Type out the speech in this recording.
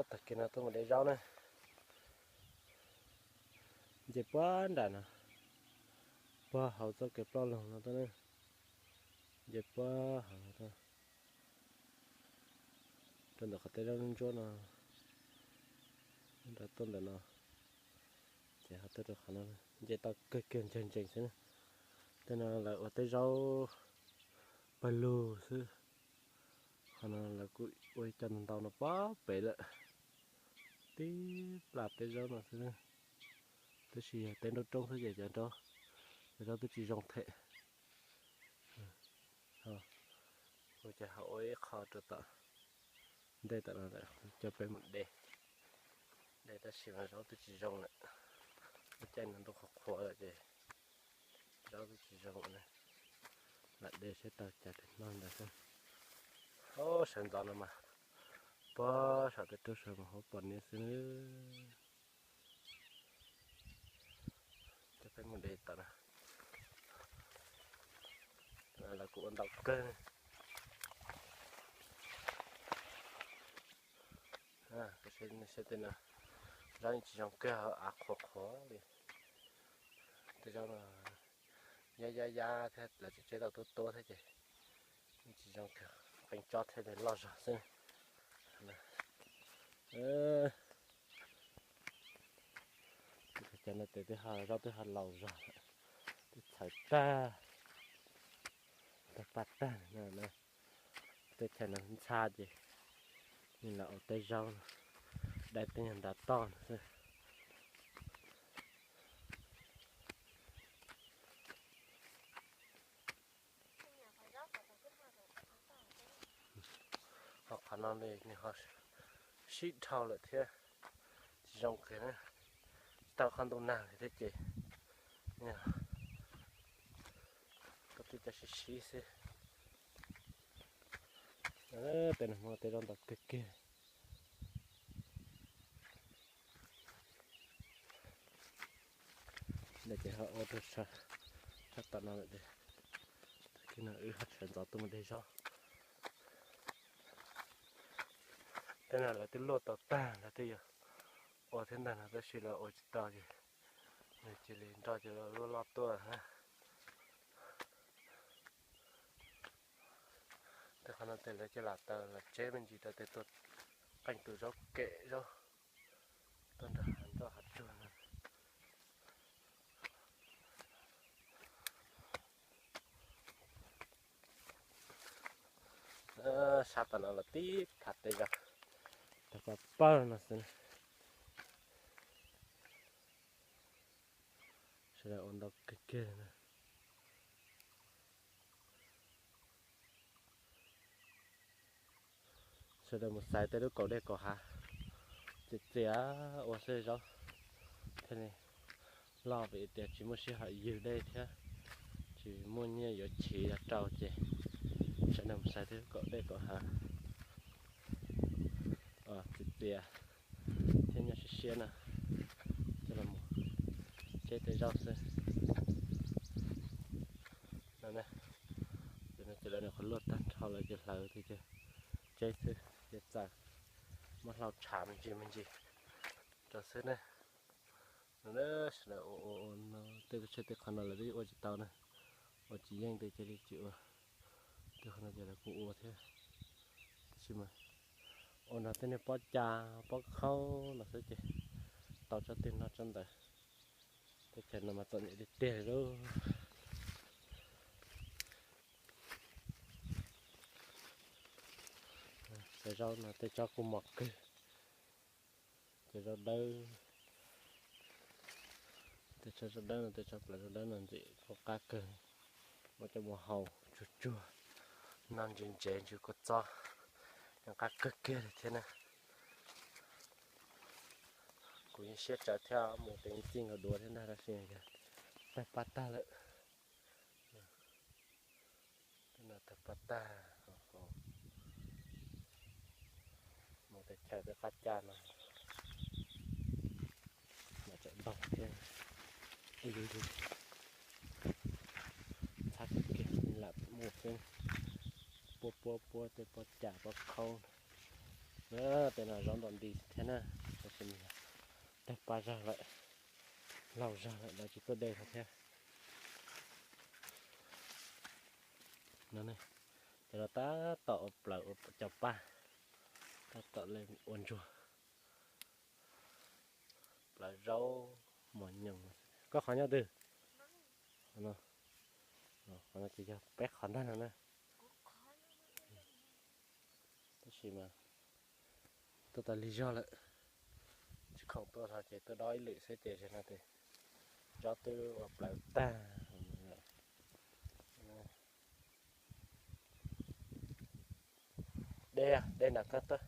Tag kis no tuaj mus de zaub na. Nce puag nram no, puag hauv txoj kev ploj loog no tuaj na. Nce puag hauv no tuaj, rau ntawm qhov tej zaub ntsuab no, nram tuaj ntawm no, ces ho tuaj rau qhov no, nce tau kawg kiag ntseeg ntsees xwb na. Tej no lawv ua tej zaub pawg lug xwb. Qhov no lawv kuj ua ib co ntau ntau no puag pem lawm, tib plam tej zaub no xwb. Tab sis yog tej nroj roob xwb ces cov nroj, cov zaub twb tsis zoo them. Kuv ces ho ua ib qho rau tom ntej tom no lawm, coj peb mus de. De tab sis mas zaub twb tsis zoo lawm. Lub caij no ntuj qhuav qhuav lawm ces zaub twb tsis zoo lawm. Lam de saib tau cas rau hnub ntawd xwb. Ob sawv ntxov no mas puag saum tej roob saud mas huab pom niab xwb. Coj peb mus de tom no. Lawv kuj ua ntau kawg. Saib tej no, zaub yeej tsis zoo kiag, av qhuav qhuav li. Tej zaub no yab yab yab thiab lawv tseem tseb tau tuab tuab thiab ces yeej tsis zoo kiag, qee tsob thiaj li loj zog xwb. Cov no tes twb ho zaub twb ho laus zog lawm, twb txhawv tag, tawg paj tag no. Teb chaws no ntxhab ces yeej los ua teb zaub no, dai tej nyuag ntav toj no xwb. Ho qhov no li nws ho sib dhau lawm thiab, tsis zoo kiag na, tsis tau qhov ntuj nag li thiab ces tau tej cov sib sib xwb. Tej no muaj tej zaub ntau kawg kiag. Ntawm ces ho ua rau sab tom no lawm ces, tag kis no wb ho sawv ntxov tuaj mus de zaub. Tej no lawv twb luaj tau tag, lawv twb yuav ua thiab ntag no tab sis lawv ua tsis tau ces nws cia li nroj cia li luaj loj tuaj na. Tej qhov no tes lawv cia li taws los tseb me ntsis rau tej tuaj qeej tus zaub kem zaub tuaj nrog hav nroj hav tsuag no. Sab tom no los tib phav tej zaub, tag pawg pawg no xwb. Sawv daws ua ntau kawg kiag na. Sawv daws mus xaiv tej lub kaum dej kaum hav, txias txias ua xwb zaub thiaj li loj, vim tias tsis muaj sij hawm ywg dej thiab tsis muaj nyiaj yuav chiv los rau ces sawv daws mus xaiv tej lub kaum dej kaum hav txias txias thiab nyob siab siab no coj los mus tseb tej zaub xwb no. Ces no ces lawv nws qhov luaj tag nrho lawm ces hlawv tias tseb xwb ces txawm muab hlau tshav me ntsis me ntsis rau xwb ne. No sawv daws ua ua no, tej tshuav tej qhov no lawv twb ua tsis tau na, ua tsis yeej tej cia li tsis ua. Tej qhov no ces lawv kuj ua thiab, tab sis mas ua nrog tej niag pob cas pob khaub los xwb ces tau tsob twg noj tsob ntawd. Teb chaws no mas txom nyem tiag tiag lauj. Cov zaub no tej tsob kuj mos kawg. Cov zaub dawb, tej tsob zaub dawb no, tej tsob plaws zaub dawb no ntxim kuj qab kawg, muab coj mus hau tsuag tsuag, noj ntse ntsev ntsws kua txob, yeej qab kawg kiag li thiab na. Kuv yeej siab tsawv thiab, mus tes txij nkaus duav thiab ntag tab sis tawg paj tag lawm. Tej no tawg paj tag, mus teb chaws tej qab caj no mas tseem ntau thiab. Ntxhab kiag lam mus xwb, puab puab puab tej pob cas pob khaub no. Tej no zaub ntau nti thiab na, tab sis mas tawg pa zog lawm, laug zog lawm lawv tsis tuaj de lawm thiab. No, cov no tab tom ua plawv ua cov pa, tab tom ua ntsuag, plawv zaub, mos nyoos. Koj qhov nyob twg? Qhov no ces yog peb qhov ntag no na. Tab sis mas tuaj tau lig zog lawm, tsis khoom tuaj los ces tuaj dob ib lwm xwb ces zaum no ces zaub twb ua plawv tag. Dej, dej nram koj tuaj.